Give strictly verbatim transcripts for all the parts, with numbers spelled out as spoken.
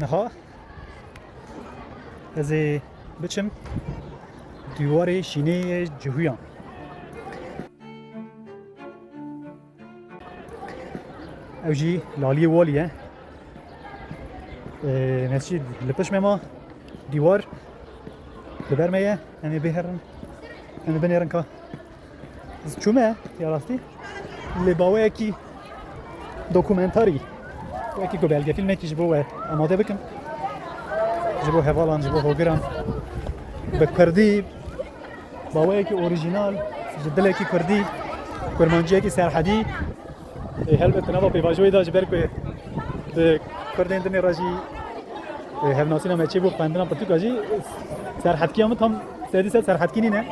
Niha ez ê biçim dîwarê şînê yê Cihûyan. Ew jî laliyê walî ye. Ee, mescîd li pişt me ma, dîwar li ber me ye. Em ê bihêrin, em ê binêrin ka. Ez çûme, ya rastî, lê baweyekî dokumentarî, wekî ku belgefîlmekî ji bo we amade bikim. Ji bo hevalan, ji bo hogiran. Bi kurdî, baweyekî orîjînal, ji dilekî kurdî, kurmanciyekî serhedî. Ê, helbet di nava pêvajoyê de ji ber ku bi kurdên dinê re jî, ê, hevnasîna me çêbû, xwendina pirtûka jî serhedkiya min tam sedî sed serhedkî nîne.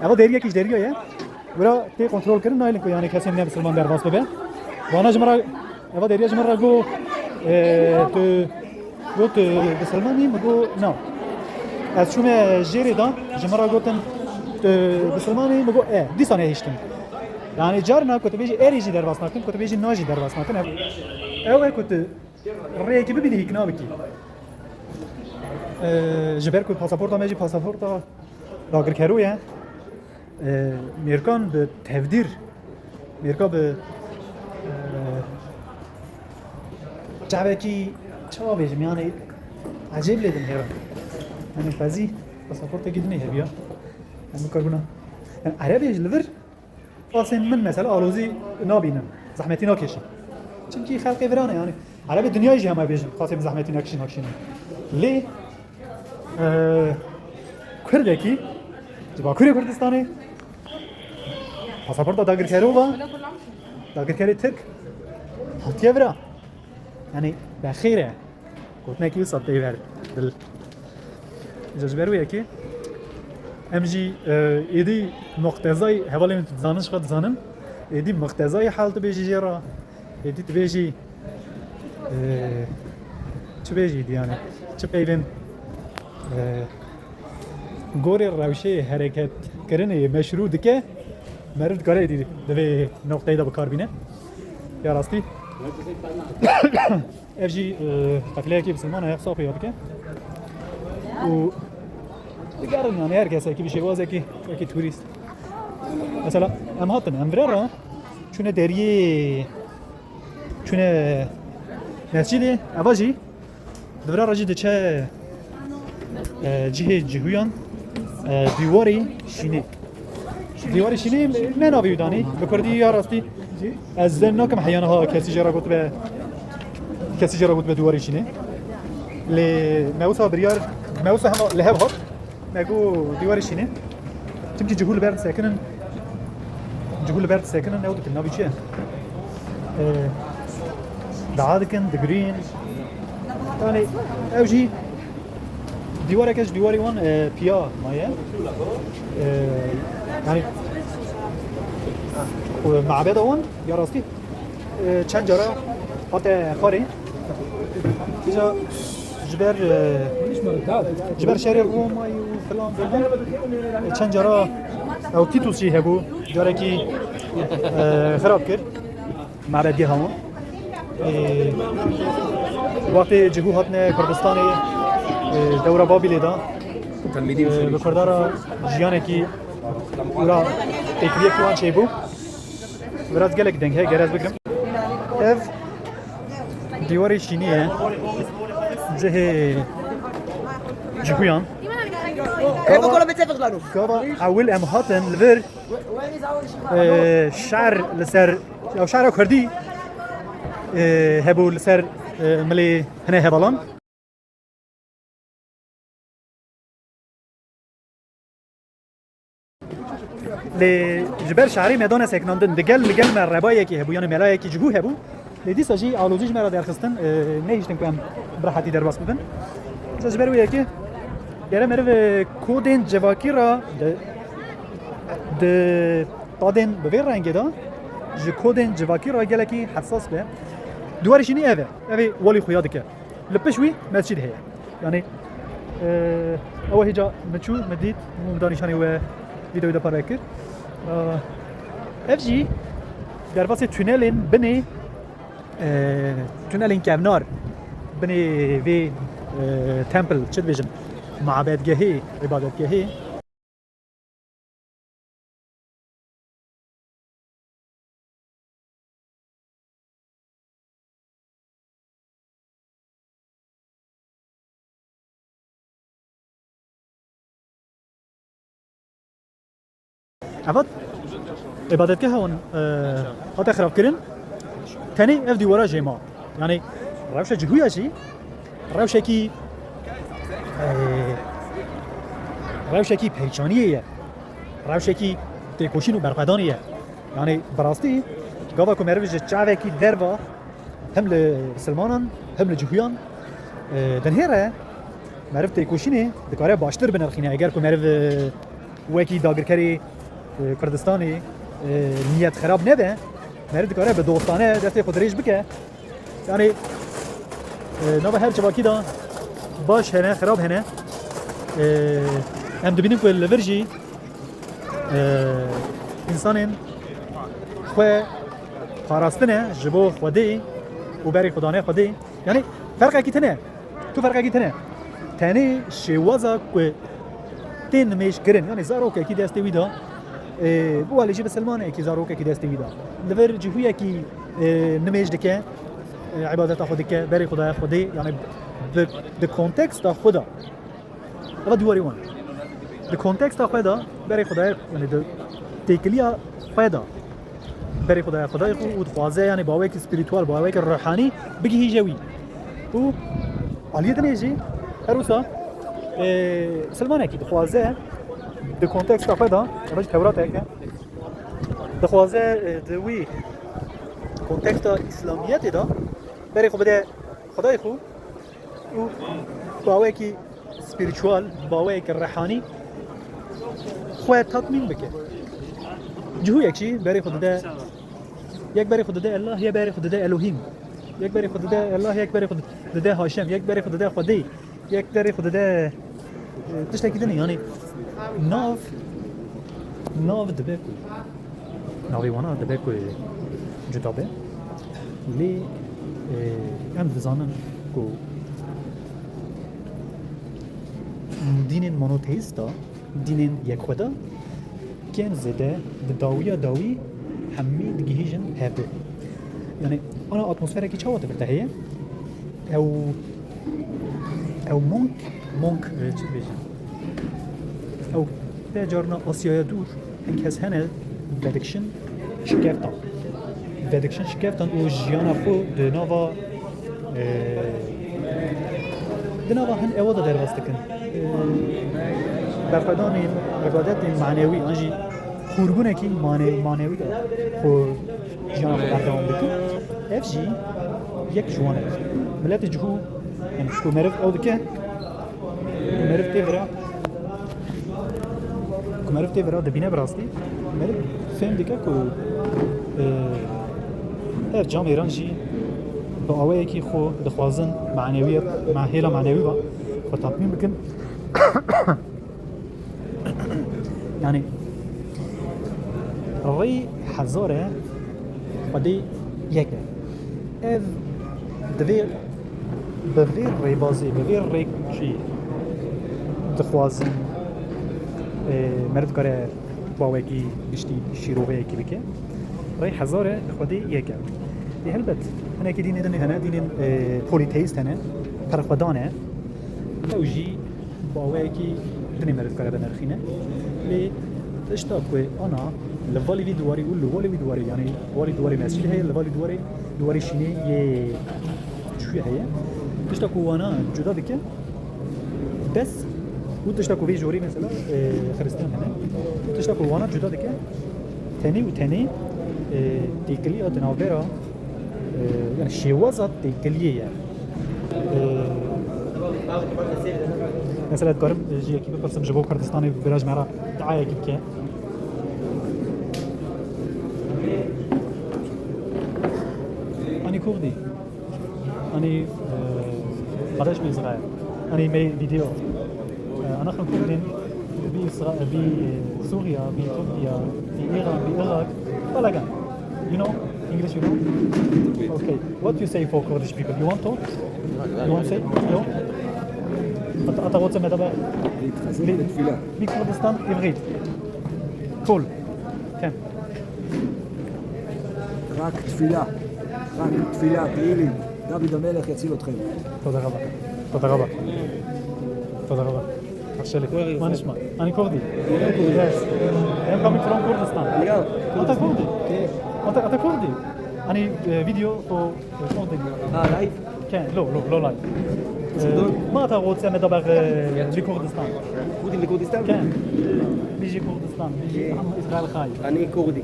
Eva deriyekî ji deriya ye. Wira tê kontrolkirin, nayêlin ku yani kesên ne bisilman derbas bibe. Wana ji min re, eva deriya ji min re got, e, tu got, tu bisilman î? Min got, na. Ez çûme jêrê de, ji min re gotin, tu bisilman î? Min got, e. Dîsa nehiştim. Yani carna ku tu bêjî erê jî derbas nakin, ku tu bêjî na jî derbas nakin. Ew, ew e ku tu rêyekî bibînî hîkna bikî. Ee, ji ber ku pasaporta me jî pasaporta dagirkero ye. Ee, mêrkan bi tevdîr, mêrka bi, ee, çavekî, çawa bêjim, yani ecêb lê dinêrin. Yani qezî pasaportekî dinê hebiya. Em bikaribûna. Yani Erebê ji li vir Qasên min mesela alozî nabînin, zehmetî nakêşin. Çimkî xelkê viran e, yani Erebê dinyayê jî hema bêjin, qasê min zehmetî nekişîn, nakişînin. Lê, e, Kurdekî ji Bakurê Kurdistanê pasaporta dagirkerova, dagirkerê Tirk hatiye vira. Yani bexêr e. Gotinekî wisa tê ber dil. Îca ji ber wê yekê em jî, e, êdî muqtezayî hevalên tu dizanin, ji xwe dizanin. Êdî muqtezayî hal tu bêjî jê re. Êdî tu bêjî, e, çi bêjî êdî yani? Çi peyvên, e, gorê rewşê hereketkirinê meşrû dike, meriv dikare êdî di vê noqteyê de bi kar bîne. Ya rastî. Ev jî, e, qefileyekî bisilman e, hesab ya dike. Û digerin yani her kesekî bi şêwazekî, wekî turîst. Mesela em hatin, em vire re çûne deriyê, çûne mescîdê, eva jî di vira re jî diçe, e, cihê Cihûyan, e, dîwarê şînê. Dîwarê şînê ne navê wî danî? Bi kurdî ya rastî ez zên nakim heya niha kesî jê re gotibe, kesî jê re gotibe dîwarê şînê. Lê me wisa biryar, me wisa hema li hev hat. Me got dîwarê şînê. Çimkî Cihû li ber disekinin. Cihû li ber disekinin, ew dikin, navî çi ye? E, dua dikin, digirîn. Yani ew jî dîwareke ji dîwarê wan, e, piya maye. E, yani, e, mabeda wan ya rastî, e, çend cara hate xwarê. Îca ji ber, e, ji ber şerê Romayê û filan filan, e, çend cara ew Tîtus jî hebû, carekî, e, xirab kir. Mabedgeh hema. Ê, wextê Cihû hatine Kurdistanê, ê, dewra Babîlê de, ê, bi Kurda re jiyanekî û ra têkiliyekî wan çêbû. Biraz gelek deng heye, ger ez bigirim. Ev dîwarê şînî ye. Cihê Cihûyan. Gava, gava ewil em hatin li vir. Ee, şer li ser, ya şera kurdî, ee, hebû li ser, ee, milê hine hevalan. Lê ji ber şerê me dane seknandin, digel, li gel me rebayekî hebû, yani melayekî Cihû hebû. Lê dîsa jî alozî ji me re derxistin, e, nehiştin ku em bi rehetî derbas bibin. Ji ber wê yekê gere meriv, e, kodên civakî re di, di qadên bi vê rengê de ji kodên civakî re gelekî hesas be. Dîwarê şînî ev e. Ev ê walî xuya dike. Li pişt wî mescid heye. Yani, e, ew hêca min çû, min dît, min da nîşanî we vîdeoyê de parve kir. E, ev jî derbasê tunelên binê, e, tunelên kevnar binê vê e, temple, çi dibêjin, mabedgehê, îbadetgehê. Evet, îbadetgeha wan, e, hate xirabkirin. Tenê ev dîwara jê ma. Yani rewşa Cihûya jî rewşekî, e, rewşekî peyçaniyê ye. Rewşekî têkoşîn û berxwedanê ye. Yani bi rastî gava ku meriv ji çavekî derva hem li bisilmanan hem li Cihûyan, e, dinhêre, meriv têkoşînê dikare baştir binirxîne. Eger ku meriv, e, wekî dagirkerê, e, Kurdistanê, e, niyet xirab nebe, meriv dikare bi dostane destê xwe dirêj bike. Yani, e, nava her civakî de baş hene, xirab hene. E, em dibînin ku li vir jî, e, însanên xwe parastine ji bo Xwedê û berê xwe dane Xwedê. Yani ferqekî tune. Tu ferqekî tune. Tenê şêwaza ku tê nimêj kirin, yani zarokekî destê wî de, e, biwelê jî bisilmanekî zarokekî destê wî de. Li vir Cihûyekî, e, nimêj dike, e, îbadeta xwe dike, berê xwe daye Xwedê, yani bi, di konteksta xwe de. Eva dîwarê wan. Di konteksta xwe de berê xwe daye, yani di têkiliya xwe de berê xwe daye Xwedayê xwe û dixwaze, yani bi awayekî spiritual, bi awayekî ruhanî bigihîje wî. Û aliyê dinê jî her wisa, e, silmanekî dixwaze di konteksta xwe de, eva jî Tewrateke, dixwaze, e, di wî konteksta îslamiyetê de berê xwe bide Xwedayê xwe û bi awayekî spiritual, bi awayekî rehanî xwe tatmîn bike. Cihûyek jî berê xwe dide, yek berê xwe dide Allah, yek berê xwe dide Elohîm. Yek berê xwe dide Allah, yek berê xwe dide Haşem, yek berê xwe dide Xwedê, yek berê xwe dide, e, tiştekî din e. Yani nav, nav dibe ku Navê wana dibe ku cuda be. Lê, e, em dizanin ku dînên monoteîsta, dînên yekxweda, kêm zêde di dawiya dawî hemî digihîjin hevdê. Yani ana atmosferekî çawa di vir de heye? Ew, ew monk, monk, e, çi dibêjin? Ew te carna Asyaya dûr, hin kes hene vedikişin şikeftan. Vedikişin şikeftan û jiyana xwe di nava, e, di nava hin ewa de derbas dikin. E, berxwedanên, îbadetên manewî, an jî xûrbûnekî mane-, manewî de xwe jiyana xwe berdewam dikin. Ev jî yek ji wan e. Miletê cihû, yani ku meriv ew dike, ku meriv tê vira, ku meriv tê vira dibîne bi rastî, meriv fêm dike ku, e, her camêran jî bi awayekî xwe dixwazin manewiyet, ma-, hêla manewî ve xwe tatmîn bikin. Yani rê hezar e, Xwedê yek e. Ev divê bi vê rêbazê, bi vê rêkê dixwazin, e, meriv dikare bawekî giştî şîroveyekî bike. Rê hezar e, Xwedê yek e. Lê helbet hinekî dînê din hene, dînên, e, polîteîst hene, perxwedan e. Ew jî baweyekî dinê meriv dikare binirxîne. Lê tişta ku ana li valî vî diwarî û li walê wî diwarî, yanî walî diwarê mescîd heye, li valî diwarê, diwarê şînê yê çûyê heye. Tişta ku wana cuda dike, bes û tişta ku vê jorî mesela, e, Xiristiyan hene. Tişta ku wana cuda dike, tenê û tenê, e, têkiliya di navbera, e, yani şêwaza têkiliyê ye. E, mesela dikarim ji yekî bipirsim, ji bo Kurdistanê bira ji me re diayekî bike. Anî Kurdî. Anî, e, Kardeş mi Israel. Anî me video. E, ana xwe Kurdin. Bi Isra-, bi Suriye, bi Türkiye, bi İran, bi Irak. Balagan. You know English, you know? Okay. What you say for Kurdish people? You want talk? You want say? No? אתה, אתה רוצה מדבר להתחזק בתפילה. מכורדיסטן עברית. קול. כן. רק תפילה. רק תפילה, תהילים. דוד המלך יציל אתכם. תודה רבה. תודה רבה. תודה רבה. תרשה לי. מה נשמע? אני כורדי. Yes. I'm coming from Kurdistan. יא. אתה כורדי? כן. אתה, אתה כורדי? אני אה, video for Kurdin. אה, לייב? כן, לא, לא, לא לייב. סרטון? מה אתה רוצה מדבר אה, מכורדיסטן? כורדים מכורדיסטן? כן. מי זה כורדיסטן? מי זה עם ישראל חי? אני כורדי.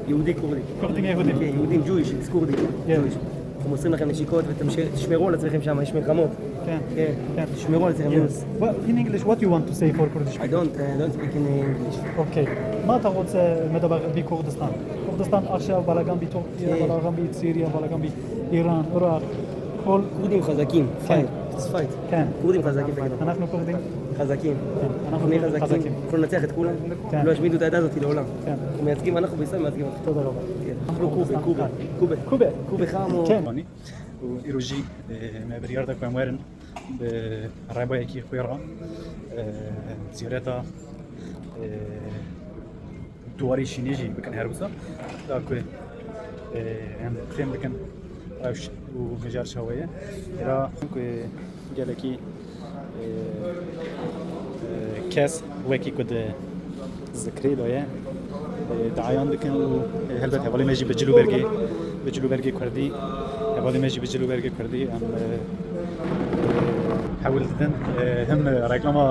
יהודי כורדי. כורדים יהודים. כן, יהודים, Jewish, it's כורדי. כן. Jewish. אנחנו מוסרים לכם נשיקות ותשמרו על עצמכם שם, יש מלחמות. כן. כן. כן. תשמרו על עצמכם. Yes. Well, in English, what you want to say for Kurdish I people? don't, I don't speak in English. Okay. מה אתה רוצה מדבר בכורדיסטן? כורדיסטן עכשיו בלאגן בטורקיה, כן. בלאגן בסוריה, בלאגן באיראן, עיראק. כל... כורדים חזקים. Fight. Just fight. כן. כורדים חזקים תגיד. אנחנו כורדים. חזקים. כן. אנחנו נהיה כורדים חזקים. חזקים. אנחנו ננצח את כולם. כן. לא ישמידו את העדה הזאת לעולם. כן. אנחנו מייצגים, אנחנו בישראל מייצגים אותך. תודה רבה. כן. קובה, קובה. קובה. קובה חמו. כן. û îro jî e, me biryar da ku em werin bi rebayekî xwe re e, ziyareta e, Duwarê Şînê jî bikin her wisa. Da ku e, em fêm bikin rewş û mijar çawa ye. Ra ku gelekî e, e, kes wekî ku di zikrê de ye e, diayan dikin û e, helbet hevalê me jî bi cil û bergê, bi cil û bergê kurdî, hevalê me jî bi cil û bergê kurdî em e, e, hewl didin e, him reklama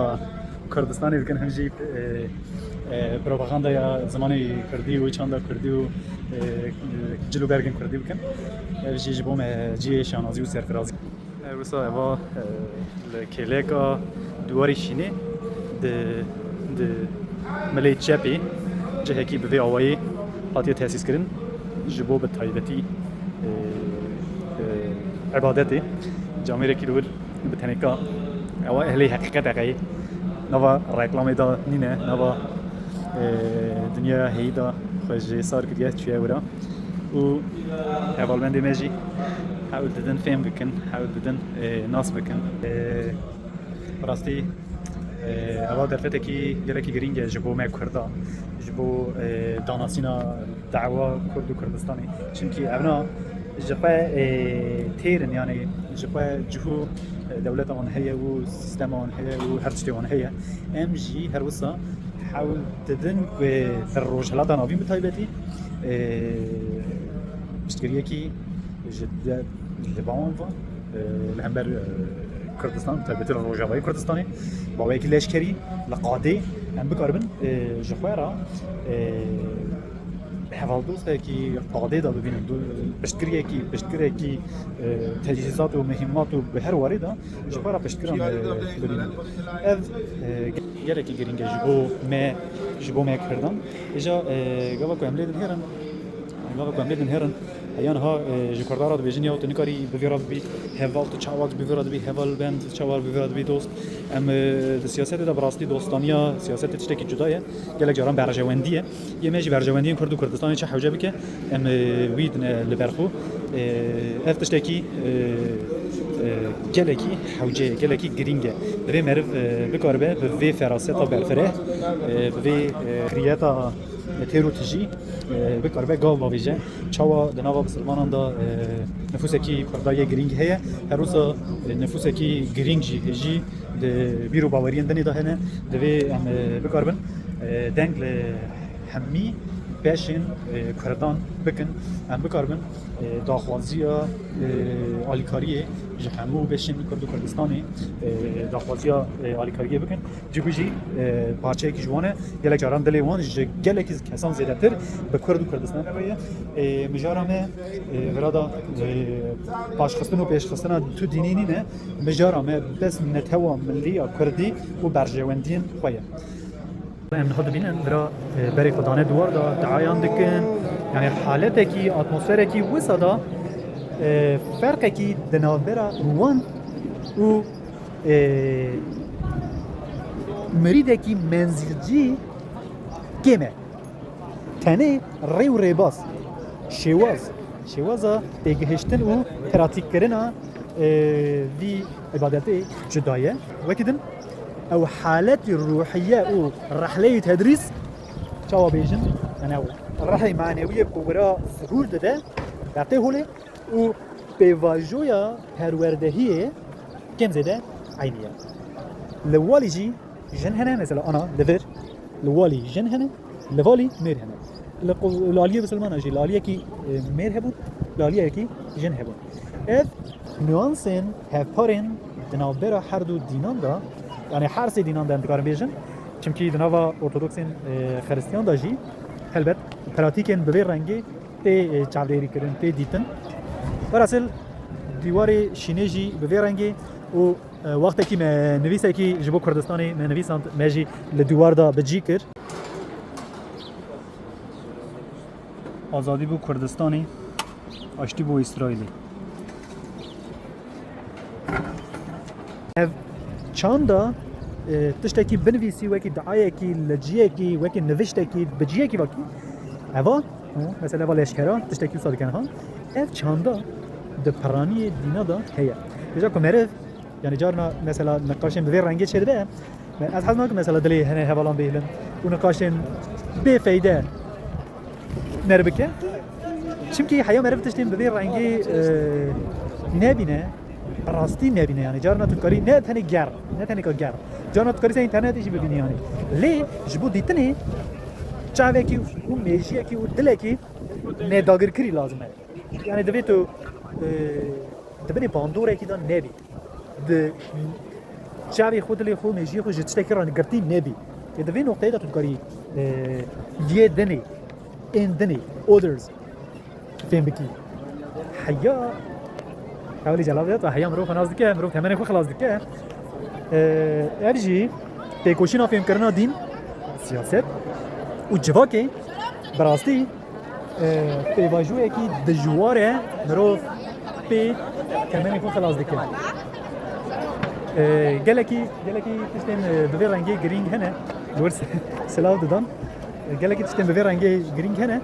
Kurdistanê dikin, him jî e, e, propagandaya zimanê kurdî û çanda kurdî û e, e, cil û bergên kurdî bikin. Ev jî ji bo me cihê şanazî û serfirazî. E, wisa eva e, li kêleka Duwarê Şînê di, di milê çepê cihekî bi vê awayî hatiye tesîskirin ji bo bi taybetî e, e, îbadetê. Camêrekî li wir bi tenêka ewa ehlê heqîqet eqeyê. Nava reklamê da nîne, nava e, dinya heyî da xwe ji sar kiriye çûye wira. Û hevalbendê me jî hewl didin fêm bikin, hewl didin e, nas bikin. E, bi rastî e, eva derfetekî gelekî girîng e ji bo me Kurda, ji bo e, danasîna dawa Kurd û Kurdistanê. Çimkî evna ji xwe e, têr in, yanî ji xwe cihû e, dewleta wan heye û sîstema wan heye û her tiştê wan heye. Em jî her wisa hewl didin ku li Rojhilata Navîn bi taybetî e, piştgiriyekî ji de, li ba wan ve e, li hember e, Kurdistan, bi taybetî li Rojavayê Kurdistanê, bi awayekî leşkerî, li qadê em bikaribin e, ji xwe re e, hevaldostekî qadê de bibînin, du- piştgiriyekî, piştgirekî e, tecihîzat û muhîmat û bi her warê de ji xwe re piştgiran e, bibînin. Ev e, gelekî girîng e ji bo me, ji bo me Kurdan. Îja e, gava ku em lê dinhêrin, gava ku em lê dinhêrin, heya niha e, ji Kurdan re dibêjin ya tu nikarî bi vê re bibî heval, tu çawa bi vê re dibî hevalbend, çawa bi vê re dibî dost. Em e, di siyasetê de bi rastî dostaniya siyasetê tiştekî cuda ye. Gelek caran berjewendî ye. Yê me jî berjewendiyên Kurd û Kurdistanê çi hewce bike, em e, wî dine li ber xwe. E, ev tiştekî e, e, gelekî hewce ye, gelekî girîng e. Divê meriv e, bikaribe bi vê feraseta berfireh, e, bi vê e, kriyeta têr û tijî e, bikaribe gav bavêje. Çawa di nava bisilmanan de e, nifûsekî Kurda yê girîng heye, her wisa e, nifûsekî girîng jî hejî di bîr û baweriyên dinê de hene. Divê em e, bikaribin e, deng li hemî beşên e, Kurdan bikin, em bikaribin e, daxwaziya e, alîkariyê ji hemû beşên Kurd û Kurdistanê e, daxwaziya e, alîkariyê bikin. Cî ku jî e, parçeyekî ji wan e, gelek caran dilê wan ji gelekî kesan zêdetir bi Kurd û Kurdistanê re ye. E, mijara me e, vira da e, paşxistin û pêşxistina tu dînî nîne, mijara me bes netewa millî ya Kurdî û berjewendiyên xwe ye. Em niha dibînin vira e, berê xwe dane diwar da, diayan dikin. Yani haletekî, atmosferekî wisa da e, ferqekî di navbera wan û e, mirîdekî menzilcî kêm e. Tenê rê û rêbaz, şêwaz, şêwaza têgihiştin û pratîkkirina e, vî Îbadetê cuda ye. Wekî din ew haletî ruhiye û rehleyî tedrîs, çawa bêjin? Yani ew rehê manewiyê ku wira zuhûr dide, dertê holê û pêvajoya perwerdehiyê kêm zêde eynî ye. Li walî jî jin hene, mesela ana li vir, li walî jin hene, li valî mêr hene. Li qu-, li aliyê bisilmana jî li aliyekî, e, mêr hebûn, li aliyekî jin hebûn. Ev nuansên hevparên di navbera her du dînan de, yani her sê dînan de em dikarin bêjin, çimkî di nava ortodoksên, e, xiristiyan de jî helbet pratîkên bi vê rengê tê, e, çavdêrî kirin, tê dîtin. Werasil dîwarê şînê jî bi vê rengê û, e, wextekî me nivîsekî ji bo Kurdistanê me nivîsand, me jî li dîwar de bi cî kir. Azadî bo Kurdistanê, aştî bo Îsraîlê. Ev çanda, e, tiştekî binivîsî, wekî diayekî, li ciyekî, wekî niviştekî, bi ciyekî vakî. Eva, mesela eva leşkera, tiştekî wisa dikin ha. Ev çanda di piraniyê dîna de heye. Vêca ku meriv, yani carna mesela niqaşên bi vê rengê çêdibe, ez hez nakim mesela dilê hene hevalan bihêlin û niqaşên bêfeyde ner bike. Çimkî heya meriv tiştên bi vê rengê, e, nebîne, bi rastî nebîne yani. Carna tu dikarî ne tenê ger, ne tenê ka ger. Carna tu dikarî ser înternetê jî bibînî yani. Lê ji bo dîtinê çavekî û mêjiyekî û dilekî nedagirkirî lazim e. Yani divê tu, e, di binê bandorekî de nebî. Di çavê xwe, dilê xwe, mêjiyê xwe ji tiştekî re girtî nebî. Ê di vê noqteyê de tu dikarî, e, yê dinê, ên dinê, others, fêm bikî. Heya, hewlî celav de tu heya mirov xwe nas dike, mirov temenê xwe xilas dike. E, ev jî têkoşîna fêmkirina dîn, siyaset û civakê bi rastî e, pêvajoyekî dijwar e, mirov pê temenê xwe xilas dike. E, gelekî, gelekî tiştên, e, bi vê rengê girîng hene, li wir se-, silav didan. E, gelekî tiştên bi vê rengê girîng hene,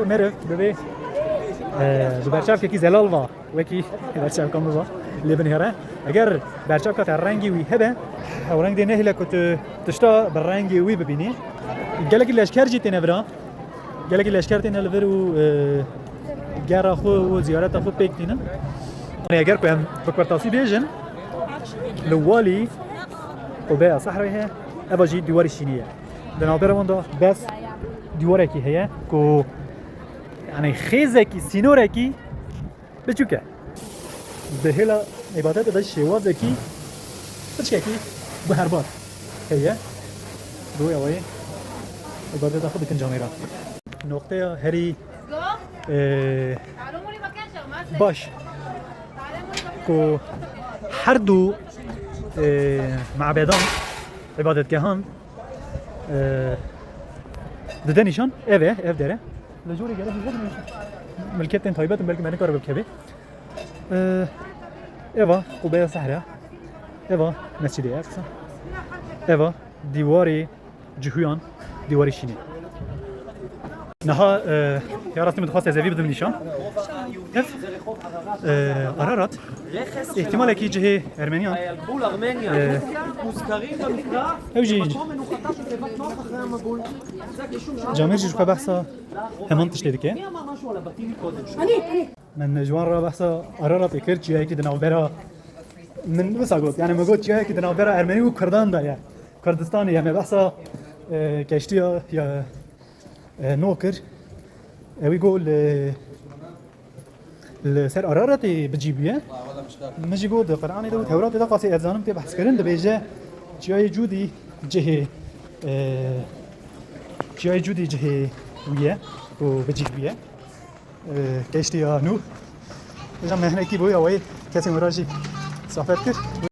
meriv bi vê, e, bi berçavkekî zelal va. Wekî berçavka min va lê binihêre. Eger berçavka te rengê wî hebe, ew reng dê nehêle ku tu tişta bi rengê wî bibînî. Gelekî leşker jî têne vira. Gelekî leşker têne li vir û, e, gera xwe û ziyareta xwe pêk tînin. Eger ku em bi kurtasî bêjin, li walî Qubeya Sehrayê heye, eva jî dîwarê şînê ye. Di navbera wan de bes dîwarekî heye ku, yani xêzekî, sînorekî biçûk e. Di hêla îbadetê de şêwazekî, piçkekî guherbar heye. Bi wê awayî îbadeta xwe dikin camêran. Noqteya herî, e, baş ku her du, e, mebedan, îbadetgehan, e, dide nîşan, ev e, ev der e. Li jorê gelek milketên taybet in, belkî me nikaribe bikevê. E, eva Qubeya Sehra, eva mescîdê ye, eva dîwarê cihûyan, dîwarê şînê. Niha, e, ya rastî min dixwest ez evî bidim nîşan. Ev, e, Ararat, îhtimalekî cihê Ermeniyan. E, ew jî Camêr jî ji xwe behsa heman tiştê dike. Min ji wan re behsa Araratê kir, çiyayekî di navbera, min wisa got, yani min got çiyayekî di navbera Ermenî û Kurdan de ye. Kurdistanê ye. Me behsa, e, keştiya ya, e, nû kir. Ewî got li, li ser Araratê bi cî bûye. Min jî got di Quranê de û Tewratê de qasê ez zanim tê behs kirin, dibêje çiyayê Cûdî cihê, e, çiyayê Cûdî cihê wî ye û bi cî bûye. E, keştiya Nûh. Hêja me hinekî bûye awayî kesên wira jî sohbet kir.